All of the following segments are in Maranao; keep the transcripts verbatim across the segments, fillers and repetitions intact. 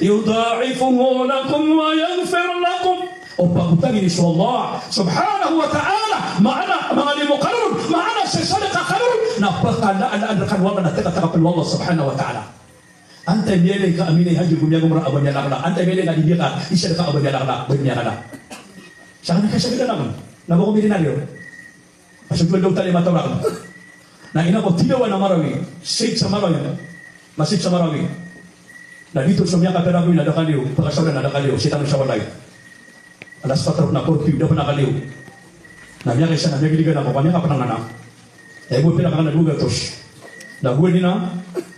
Yudha'ifahu lakum wa yaghfir lakum. O pagotangin so Allah subhanahu wa ta'ala, maana, manga limo ka ron, maana sii sa sadaka ka ron, na pkalalaan rkano o Allah, na tekatekapn o Allah subhanahu wa ta'ala. Antaa i miyailay ka a minay hadji ko miyagomra a ba miyalakla, antaa i miyailay ka a di biyaka, isa rka a ba miyalakla, ba miyalakla. Sa kna ka sa kna ka, na ba ko miyailay na liyo. Masuk dua daw tali mata orang. Na ina ko tidawa na Marawi, sik sa Marawi. Masik sa Marawi. Na dito so miyakapira ko ina da kaliyo, pagkasawla na da kaliyo, sitang sa walay. Alas patro na korpiw, da pn a kaliyo. Na miyakaisa na miyagiligan ako, kami ka pn a ngana. Ay bo pira ka ngana dua gatos. Na gowani na,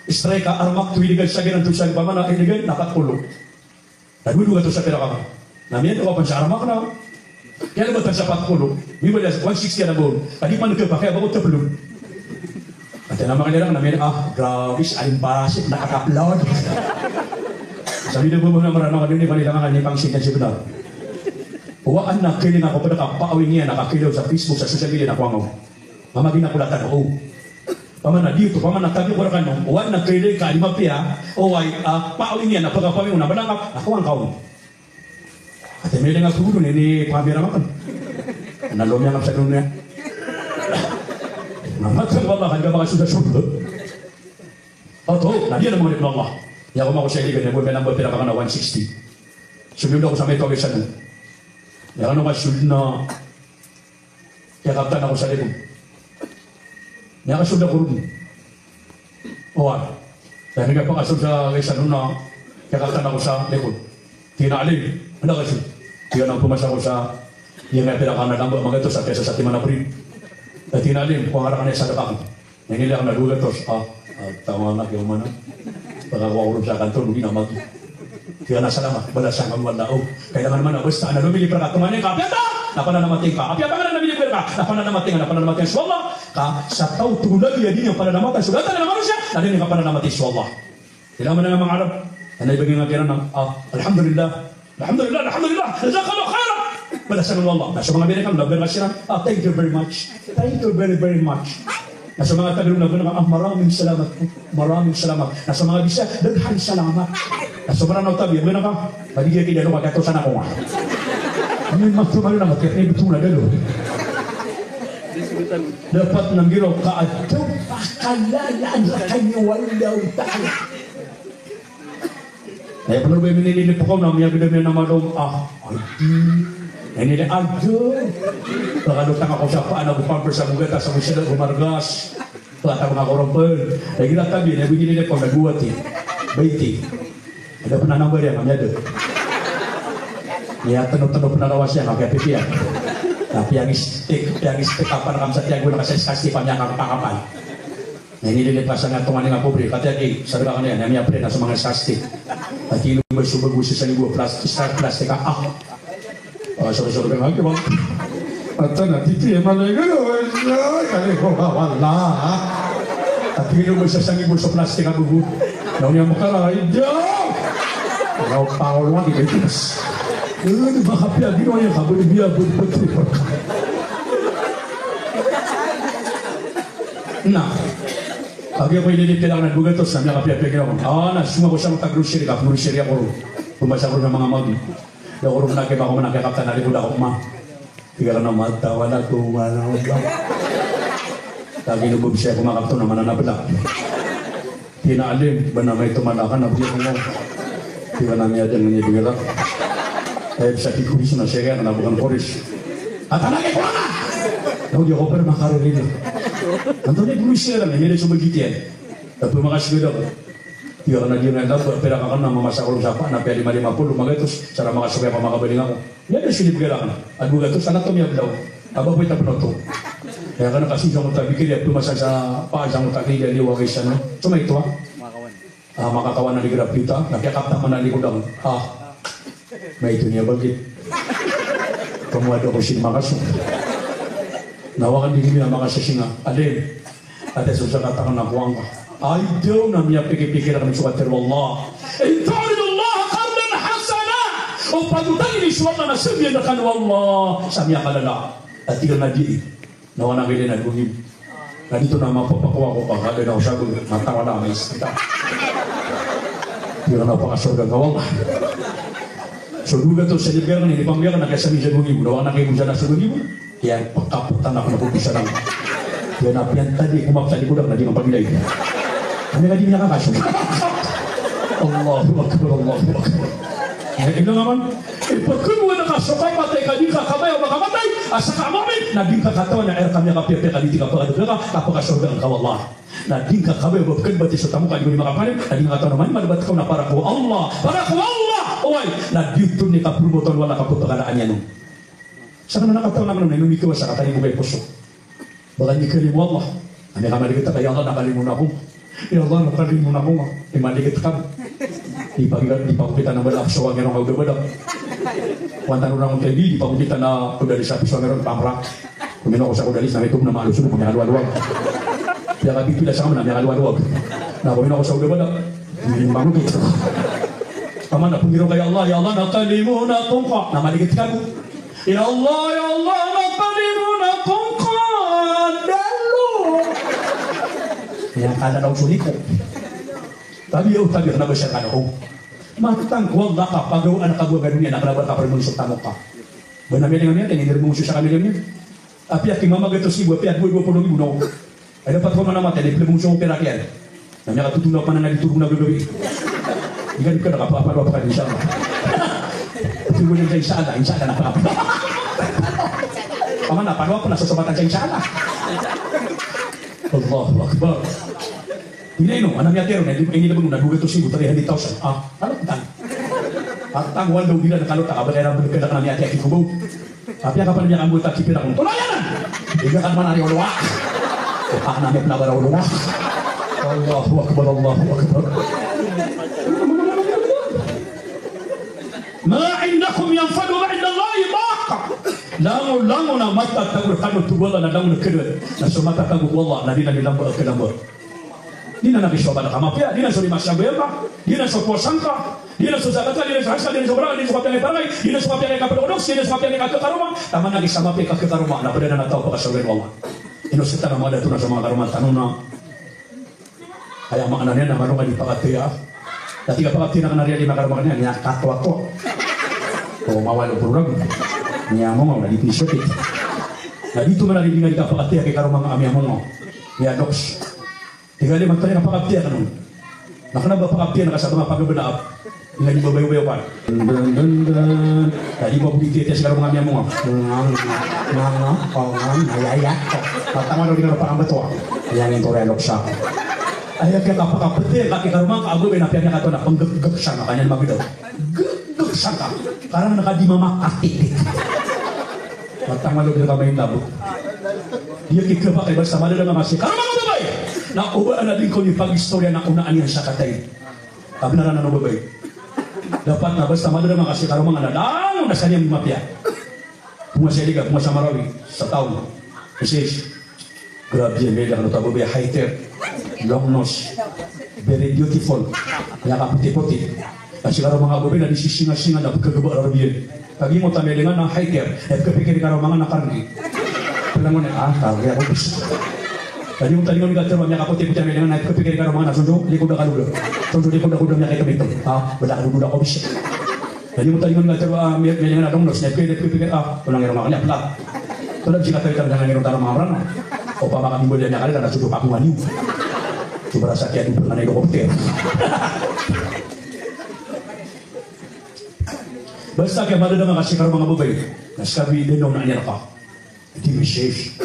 strike a armak to iligan sa giran to sa pamana iligan, na pat polo. Na dowa, dowa gatos a pirak a. Na miyanto ka pn sa armak na. Kiyalbatan sa pat polo. Miyailay a one sixty a na bo. Ka di man ka pakiya ba ko teplo. Ati na makalirang na miyanto, ah, grabe, sa alim parasik, nakaka-upload. Sabi na bo na marano ka dini, palilangan ka ni pangsin na si benar. Wa ana kiling ako pd a kapaawing iyan a kakilaw sa Facebook, sa social media na kuwangaw. Mamagina ko latan, o. Pamana dito, pamana tabi ko rkano, o, wan na kailay ka, di mapiya, o, ay, ah, paawing iyan, na pagkapaawing o, na balangkap, na kuwang ka on. Ati miyailay nga pagudon, ini pamira makan. Na lomiyangap sa dunya. Na matang wala, kan ka makasuda surga. O, to, na di na mangalip na Allah. Ya, ko mako sa iligan, ya, bo miyanambal pira ka na one sixty. Sumiyon ako sa may tawag sa dunya. Ya, ano ka, sumiyon na Kiyakaptan ako sa likod. Miyakasold ako ron. Oway. Dahil nga pakasold sa isa nun na kiyakaptan ako sa likod. Tig iyan a, "Alim, anda ka sold?" Tig iyan a, "Pumasa ako sa, iyan nga pira ka na lamba, magatos sa piyasa sa timan a brid." Tig iyan a, "Alim, kuwang ka rakn aya sadaka ko." Na inilay akn a dowa gatos. Ah, ah, tama na, kiyaoma na. Pakakowa ko ron sa kantor, di na magi. Tig iyan a, "Salamat, balasan kano o Allah." O, kailangan man a basta na lomilipir ka, tomaning ka, apiya ta, na pananamating ka. Apiya ta ka na lomilipir ka, na pananamating ka, na pananamating ka. So Allah, ka sa taw tolad iyan di niyan pananamatan so datan a manosiya, na di niyan kapananamating so Allah. Kailangan man a manga Arab, na ibagay nga kiran a, ah, alhamdulillah. Alhamdulillah, alhamdulillah, jazakallahu khairan. Balasan o Allah. Na so manga Amerikano, na balasan siran, "Ah, thank you very much. Thank you very, very much." Na so manga Tagalog, na balasan, "Ah, maraming salamat po. Maraming salamat." Na so manga Bisaya, "Daghang salamat." Na so Mranaw tabi, balasan ka, "Padi giya ki dalo ka, katosan ako nga." Ano yung mas tumalo na, mas kaya betul na dalo. Dapat nang giraw ka, "Ado, pakalalaan ka niyo, wallahu ta'ala." Aya pn o ba minililip ko na miyagdam iyan a madom, ah, ay di. Ay, nilay ado. Pagalotan ako sa paan, ago pampers, ago gatas, ago sida, ago margas. Pagataw nga ako ron pn. Ay, gila tabi, na binililip ko na dowa ti. Baiti. Ada pn a number iyan, kami ada. Miyatano-tano pn a lawas iyan, kami apipiya. Na piyangistik, piyangistik, kapan ka masa tiyago na kasaskas ti pamiyakakapakapal. Na inililip ka sa nga tonganay nga pobre, katii aki, sabi ka kaniyan, na miyapre na so manga sasti. Ati ino ba so bago sa salibo, plas-, sa plastik, ah, ah. Ah, sorry, sorry, sorry, sorry. Ata na, titi, eh, malay, gano, eh, kali ko, ah, wala, ah. Ati ino ba sa salibo sa plastik a bago? Na niyan makaray, daw! Raw, pangol, wagi, betis. Eh, di ba kapiya, di ba niyan kabali, biya, bali, bali, bali. Na, kagiya ko inilipir akn a dowa gatos, na miyakapiyapiya akn. Ah, na song ako sa manga grocery, ka grocery ako ron. Pumasa ako ron sa manga magi. Tig ako ron, "Magi, ba ako man a kiyakaptan a likod ako, ma." Tig akn a, "Matawa na to, ma, na, ma." Kagiya no bo siya ko makapto na mananabla. Tig iyan a, "Alim, ba na may tomala ka na biyag mo?" Tig iyan a, "Miyadn, miyadn iran." Ay, sa tikuris na siya kaya na bukan kuris. At anak ko na! Daw di ako pala makaririla. Anto ni kuris siya lang, hindi na sumagit yan. Tapos makasugad ako. Tig iyan a, "Di na lang, pira ka kano, mamasa ko sa pa, na pwede malima polo, magatos, sara makasugad ako, makabaling ako." Miyada so inibgay rakn a dowa gatos, anak to miyablaw. Aba, pwede pn oto. Kaya ka na kasi sa ngota bikiri, a pumasa sa paa sa ngota kaya liwa kay sa no. So maito, ah. Ah, makakawan a di grapita, na kiyakaptan man a likod akn. Ah, maito niyan bagit. Kamuwad ako sin makaso. Na wakan di niyan makasasinga. Alim. Ati so sakatakan a kuwang ka. Ay daw na miyapikipikir akn so katharo o Allah. In tuqridullaha qardan hasana. O pagotangin iyo so Allah na sabiyan rkano o Allah sa miyakalala. Ati ka na di. Na wana kili na dongin. Na dito na mapapakuwa ko pa, kada na usabi, matawa na may sakit. Tig iyan a pakasorga ka o Allah. So dowa gatos sa liber na inipambiyak na kaya sa mizan o ibo, na wala na kaya mizan a so ibo. Aya pakapotan ako na poposan ako. Aya na piyantadi ko mapsali ko dak na di mapagilay. Ano ka di niya kakaso? Allahu Akbar, Allahu Akbar. Aya, ino naman? Ipagkagwa na ka so kapatay ka di ka kabaya o makamatay, a sa ka mamin, na di ka katawan a aya rka miyakapiyapiya ka di di ka pagkadagdaga, kapakasorga ka o Allah. Na di ngka kabaya o ba pkn bati so tamok a di ngka makapanin, na di ngka katawan a mani malibat ka on na para ko Allah, para ko Allah, oway, na di oto ni kapromoton o Allah ka pphakalaan iyan on. Sakn na katawan akn on na ino mikawasa ka taribo ka i poso. Ba ka nikalimo o Allah. Na miyakamaligit ka, ya Allah, nakalimo on ako. Ya Allah, nakalimo on ako. Imaligit ka. Di pag-, di pagokit anan a bala so angirong ka o da badak. Wantan o rangon ka di, di pagokit anan a o da di sa piso angirong pamrak. Komino ako sa Kodalis na mito na malusun ko miyakalowa-lowa. Piyakapipila sa kami na miyakalowa-lowa. Na komino ako sa Odabadak. Hindi mangutid. Taman na pangirong ka, "Ya Allah, ya Allah, nakalimo ako ngka." Na maligit ka bo. "Ya Allah, ya Allah, nakalimo ako ngka." Dalo. Aya kala na oso niko. Tabiya o tabiya na ba siya kala ko. Matang ko Allah ka pagaw anak ka bo a gagawin anak ka na ba ka pagmangso tamok ka. Ba na miyalingan iyan, tani na miyalingan iyan. Apiya ki mama gatos ibo, apiya dowa, dowa polo ibo na o. Ay dapat ko man a matay, di pila bongso ko pira kiyan. Na miyakatotona pman a di totona gagawii. Di ka, di ka nakapapadowa pkan, insha Allah. Di ko na, insha Allah, insha Allah, nakapapadowa. Paman, napadowa pn na so somatan sa insha Allah. Allahu Akbar. Ino, ino, ana miyatero na, ini, ini na bang na dowa gatos ibo, three hundred thousand. Ah, ano, tang. At tang, walo, bila na kalota ka, ba kaya na bang na miyatero, kikubo. Apiya ka pn miyakambota ki pira kon. Tolayan! Iga ka man ari olowa. Otak na miyakna bara olowa. Allahu Akbar, Allahu Akbar. Ma indakum yanfadu wa ma indallahi baq. Langon, langon a matatago rkano oto o Allah na langon a kd. Na so matatago ko Allah na di na di lamba a kalamba. Di na na kisobat ka mapiya, di na so di masambayang ka, di na so powasa ngka, di na so zakat ka, di na so hajj ka, di na so barang, di na so kapiya ngka i barang, di na so kapiya ngka i kapalodoks, di na so kapiya ngka i kakaroma, taman lagid sa mapiya i kakaroma, na pd anan a taw a pakasorga o Allah. Ino sktano a manga dato na so manga karoma tano na. Aya maana niyan na malo ka di pakataya. Na tig a pakataya na kna riya di makaroma kna niyan, niyan katoato. O mawalo program. Niyan mo na di pisokit. Na di to man a di nga di kapakataya ki karoma nga a miyamongaw. Miyadoks. Tig a di mataya na pakaptiya kano. Na kna ba pakaptiya na ka sa manga pagabnaap. Nga di babayo-bayo kan. Dn, dn, dn. Na di ba bodi tiya-tiya si karoma nga miyamongaw. Nga, nga, nga, nga, o nga, nga, aya, aya. Matang a di kano pakambtowa. Aya ngin to ri a loksa. Aya kiyapakaptiya ka ki karoma nga a babay na piya niyan katoon a pnggkgk sa nga kaniyan magdaw. Gkgk sangka. Karang na ka di mamakatiti. Matang malo di ka main labo. Di ki kepakay basta madadag a masi. Karoma nga babay. Na o ba anan di ko di pag-istorya na onaan iyan sa katay. Kabnaran anan o babay. Dapat na basta madadag a masi karoma nga na langon na sa niyan mapiya. Puma sa Iligan, puma sa Marawi, sa taon. Isis. Grabe iyan, miyada kano ta babay a high hair, long nose, very beautiful, miyakapoti-poti. Na si karoma nga babay na di sisinga-singa na pkagaba rarb iyan. Kagiya mo ta miyalingan na high hair, na pkapikir i karoma nga na kargi. Plangon iyan, ah, kargi ako bis. Kagiya mo ta lingon i karoma nga miyakapoti-poti a miyalingan na pkapikir i karoma nga na sonjo, likod a kaloda. Sonjo, likod a kaloda miyakaitom-itom. Ah, bala kaloda ako bis. Kagiya mo ta lingon nga tero a mi-, miyalingan a long nose, na pkay, na pkay, ah, olang irong akn iyan, pla. Pla, di katawit a ngirong tano manga mrana. Opama ka mimbali a miyakalitan, na sodo ka ko nga niyo. Sobra sa kiya dober nga na idokopter. Basta kiya madadag a masi karoma nga babay. Na ska bi dn na onaan iyan ka. Di misif.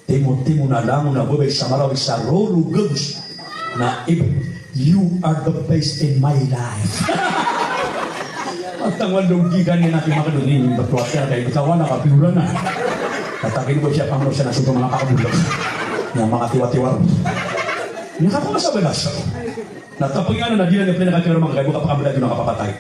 Timo-timo na langon a babay sa Marawi sa rolo gabos na, "If you are the best in my life." Matang a logika niyan a kimakadoni, batowa kiyan ka, ibitaw anan ka, piyoran anan. Tatakino ba siya pamano siya na soto manga kakabulag. Niyan makatiwa-tiwa ron. Niyan ka ko masa balasa. Na tapos nga na, na di na niya pwede na kakiwarma, kaya buka pakabala yun ang kapapatay.